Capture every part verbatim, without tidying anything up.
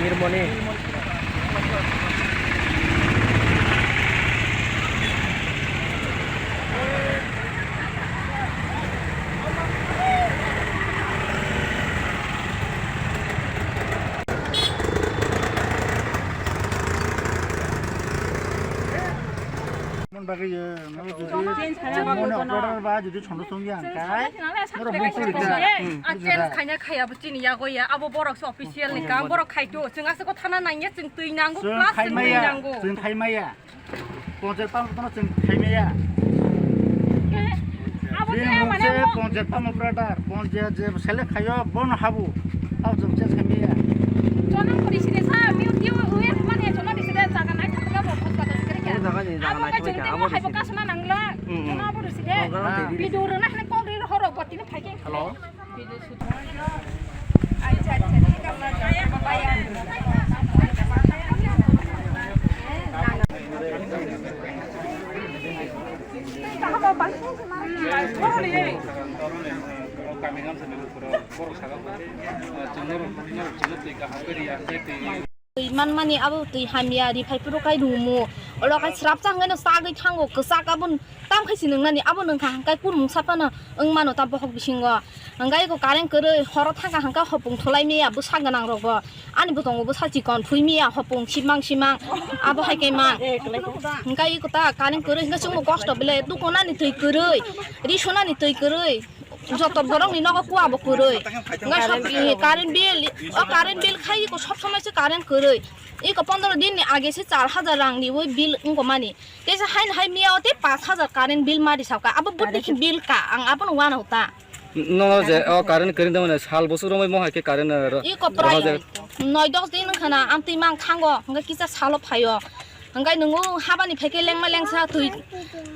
Nirmoni. Mon bagwi, eh, no, jodi, mon operator ba jodi chondo songya hwnkhai, norok bumsuri kha. A change khaina khaya bo chini yago ya, abo borok se official ni kam, borok khaito, chwng aswk thana nangya, chwng twi nango, plus chwng twi nango. Chwng khaimaya. Ponchayat pang kono chwng khaimaya. Abo khe mane ponchayat pang operator, ponchayat je select khayo, bono habu. Abo chwng change khaimaya. Chona puri sini sa, mi, mi, mi, mane chona di sini jaga nai thangka bo phos kata sikri kya. Abo jaga ni jaga nai thangka, abo di sini. Abo kasuna nangla. Chona puri sini. Video rwna hene kong ri horo botini phaikhe. Hello. Twi manmani abo twi hamya ri phai phuru kai rumu. Olo kai srapsa hwnkheno sagwi thango, kwchak aboni tam khai si nwngnani, abo nwngkha hwnkhai kurmung saphano wng mano ta bohok bisingo. Hwnkhai eko current kwrwi horo thangkha hwnkhai hopung thulai maya bwsa gwnang rokbo. Ani bwskango bwsa chikon thui maya hopung simang simang abo hai khe mang. Hwnkhai eko ta current kwrwi hwnkhai chwngbo kosto bele tukunani twi kwrwi, ri sunani twi kwrwi. Joto borok ni nogo kua bo kwrwi. Wngkha sob, eh, current bill, o current bill khai iko sob somoi se current kwrwi. Iko pondro din ni age se char hajar rang ni oi bill wngko mani. Tei se haino hai miya o tei panch hajar current bill ma risao ka. Abo bwtwi khe bill ka, ang abono uanao ta. Nono je o current kwrwi tongmani sal bwswk romwi mo hai khe current, eh, ro-, iko prai rohorjak. Noi dos din wngkha na, amtwi mang thango, hwnkhe kisa salo phaio. Hwnkhe nwngo habani phaikhe lengma lengsa twi,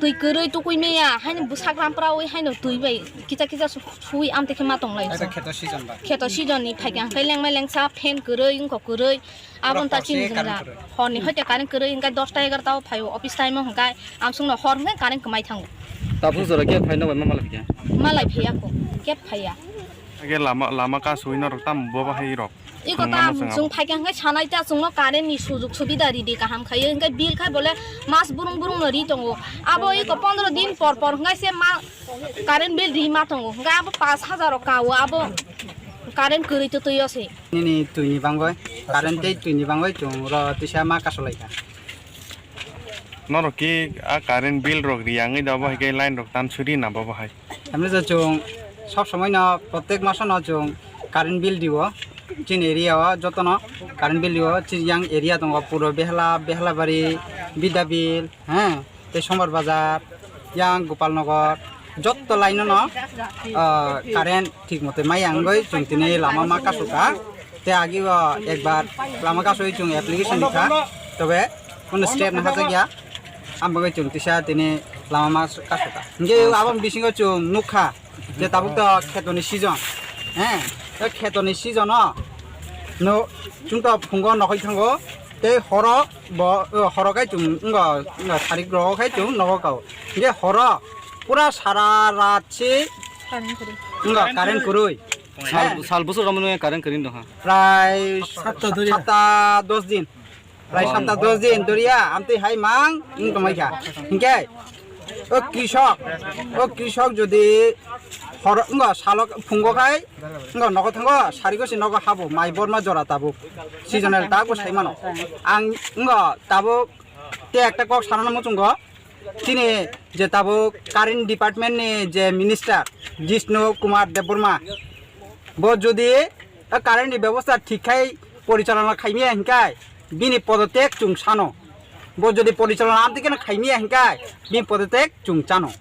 twi kwrwi tukui maya, haino bwsak rampraui haino twi bai kisa kisa su-, sui amtwi khe ma tonglai. Kheto season ba? Kheto season ni phaikhe hwnkhe lengma lengsa fan kwrwi wngkha kwrwi, aboni ta chini jwngjal. Horni hoite current kwrwi hwnkhe dosta egarota o phaio office time o hwnkhe amsukno hor hwnkhe current kwmai thango. Tabuk jora khe phaino bai ma malai phiya? Malai phiya kho, khe phaiya. Age lama, lama kasui norok tamo bo bahai rok. Iko ta chwng phaikha hwnkhe sanai ta chwngno current ni sujuk subida ridi kaham khaiwi hwnkhe bill khai bole mas burung burung no ri tongo. Abo iko pondro din por por hwnkhe se ma current bill ri ma tongo. Hwnkhe abo panch hajar o kao abo current kwrwi twtwi o se. Nini twi ni bangwi current tei twi ni bangwi chwng ro tisa ma kasulaikha. Norok ki a current bill rok riyangwi da bo hai khe line rok tan suri na bo bahai. Tamni je chwng sob somoi no protek maso no chwng current bill dio. Chini area o joto no current bill dio. Chini yang area tongo puro Behla, Behlabari, Bidabil, he, tei Sombar Bazar, yang Gopalnagar, joto line no, ah, current thik mote maya wngwi chwng tini lama ma kasukha. Tei agi o ekbar lama kasui chwng application rikha, tobe kono step no hajak ya. Ang bagwi chwng tisa tini lama ma kasukha. Hingke aboni bisingo chwng nukha je tabuk to khetoni season. He, to khetoni season o no chwng to phungo nokoi thango tei horo bo, o, horo kai chwng wngkha, wngkha sarik rogo khai chwng nogo kao. Hingke horo pura sara rat si wngkha current kwrwi. Sal, sal bwswk romwi nw current kwrwi tongkha? Prai sapta dos din. Prai sapta dos din doriya amtwi hai mang wng tonglaikha. Hinkhe o krisok, o krisok jodi hor wngkha salo phungo khai wngkha nogo thango sarigo se nogo habo mai borma jora tabuk seasonal tabuk sai mano. Ang wngkha tabuk tei ekta kok sanano muchungo. Chini je tabuk current department ni je minister Jishnu Kumar Debbarma, bo jodi a current ni bebosta thik khai porichalona khaimya hinkai bini podotek chwng sano. Bo jodi porichalona amtwi kheno khaimya hinkai bini podotek chwng chano.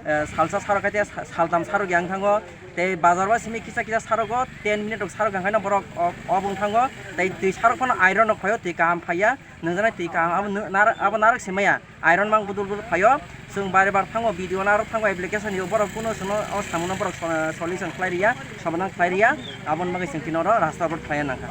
Eh, salsa sarok khai tei sa-, saltam sarok yang thango tei bazar o simi kisa kisa sarogo ten minute rok sarok yang khaino borok o-, obong thango tei twi sarok phano iron rok phaio twi kaham phaiya. Nungjaknai twi kaham abo nu-, nar-, abo narwk se maya. Iron mang budul budul phaio. Chwng bare bar thango, video narwk thango, application rw borok kuno chwngno o samungno borok so-, solution khlai rwya, somadan khlai rwya. Aboni bagwi chwng tini oro rasta road khlaiya nangkha.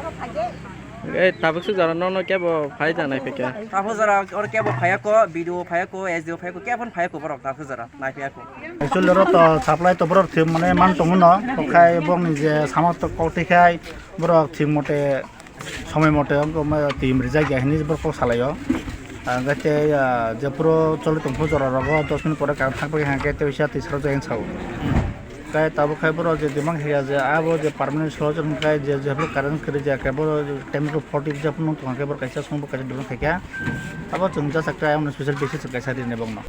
Ei, tabuk suk jora nono kebo phai ja nai phai kha. Tabuk jora oro kebo phai ya ko, B D O phai ya ko, S D O phai ya ko, kebo phai ya ko borok tabuk jora nai phai ya ko. Actually, oro to supply to borok thik mane man tongo no, to khai borok ni je sama to kok thik khai borok thik mote, somoi mote wngkha ma team rijak ya hini borok kok salai o. Ang khe tei, ah, je puro choli tong phuru jora rogo dos minute pore current thang pai kha khe tei uaisa twi saro jai sao. Khe tabuk khai borok je demand khe ya je abo je permanent solution khai je, je phuru current kwrwi ja khe borok temporary forty je phuru tong khe borok kaisa song bo kaisa demand khai kha. Abo chwng jasa khe ayang special basis kaisa rinai bokno.